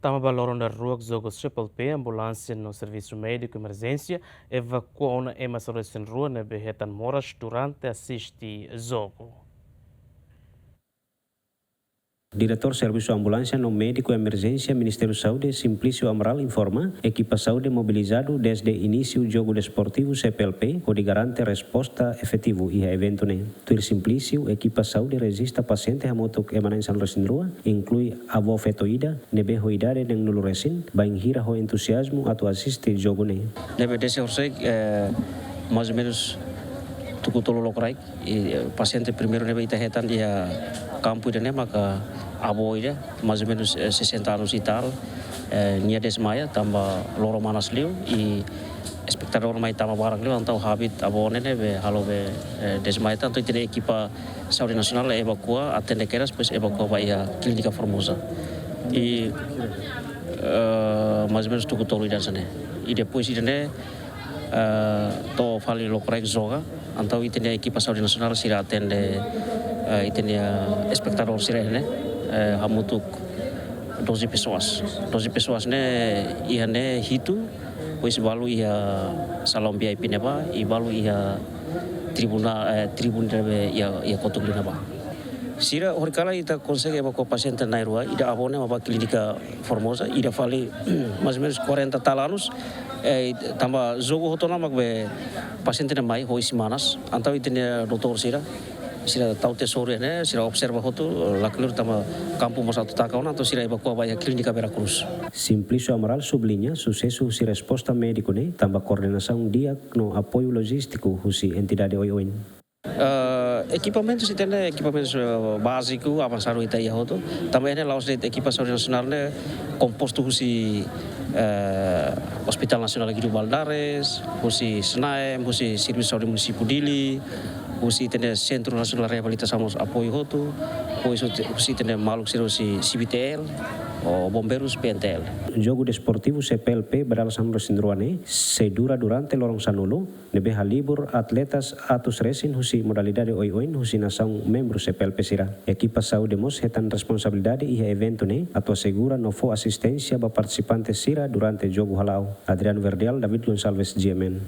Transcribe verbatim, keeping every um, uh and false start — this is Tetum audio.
Tama ba loron daruak jogu C P L P, ambulánsia no servisu médiku emerjénsia evakua ona ema saúde resin-rua ne'ebé hetan moras durante asiste jogu. Diretór Servisu Ambulánsia no Médiku Emerjénsia Ministériu Saúde, Simplício Amaral, informa, ekipa saúde mobilizadu dezde inísiu jogu desportivu C P L P, hodi garante resposta efetivu iha eventu ne'e. Tuir Simplício, ekipa saúde rejista pasiente hamutuk ema na'in sanulu resin-rua, inklui avó feto ida, ne'ebé ho idade neenulu resin, bainhira ho entuziazmu atu asiste jogu ne'e. Ne'ebé dezde horisehik, eh, mais ou menos tuku tolu lokraik, i, eh, pasiente primeiru ne'ebé ita hetan iha kampu ida-ne'e maka avó ida, mais ou menos, eh, sessenta anos e tal, eh, nia desmaia, tanba loron manas liu, i espetadór mai tama barak liu, entaun habit avó ne'e ne'ebé halo be, eh, desmaia, entaun ita-nia ekipa saúde nasionál evakua, atende kedas, depois evakua ba iha Clínica Formosa. I, eh, mais ou menos tuku tolu ida hanesan ne'e. I depois ida-ne'e, eh, to'o fali lokraik joga, entaun ita-nia ekipa saúde nasionál sira atende, eh, ita-nia espetadór sira ne'e, eh, hamutuk doze pessoas. Doze pessoas ne'e iha ne'e hitu, depois balu iha salaun V I P ne'ebá, i balu iha tribuna, eh, tribuna ne'ebé iha, iha kotuk liu ne'ebá. Sira horikalan ita konsege evakua pasiente na'in-rua, ida avó ne'e mak ba Clínica Formosa, ida fali mais ou menos quarenta tal anos, eh, tanba jogu hotu ona mak be pasiente ne'e mai ho isin-manas, entaun ita-nia doutór sira, sira tau tesouru ne'e, sira observa hotu, lakleur tanba kampu mós atu taka ona, entaun sira evakua ba iha Clínica Vera Cruz. Simplício Amaral subliña susesu husi resposta médiku ne'e, tanba koordenasaun di'ak no apoiu lojístiku husi entidade oioin. Eh, ekipamentu sira-ne'e, ekipamentu, eh, báziku, avansadu ita iha hotu. Tanba ne'e la'ós de'it ekipa saúde nasionál ne'e kompostu husi, eh, Hospital Nasionál Guido Valadares, husi SNAEM, husi Servisu Saúde Munisípiu Dili, husi ita-nia Sentru Nasionál Reabilitasaun mós apoiu hotu, husi, husi ita-nia maluk sira husi C B T L, ou Bombeirus, P N T L. Jogu desportivu C P L P ba dala sanulu resin-rua ne'e sei dura durante loron sanulu, ne'ebé halibur atletas atus resin husi modalidade oioin husi nasaun membru C P L P sira. Ekipa saúde mós hetan responsabilidade iha eventu ne'e atu asegura no fó asisténsia ba partisipante sira durante jogu hala'o. Adriano Verdial, David Gonçalves, G M N.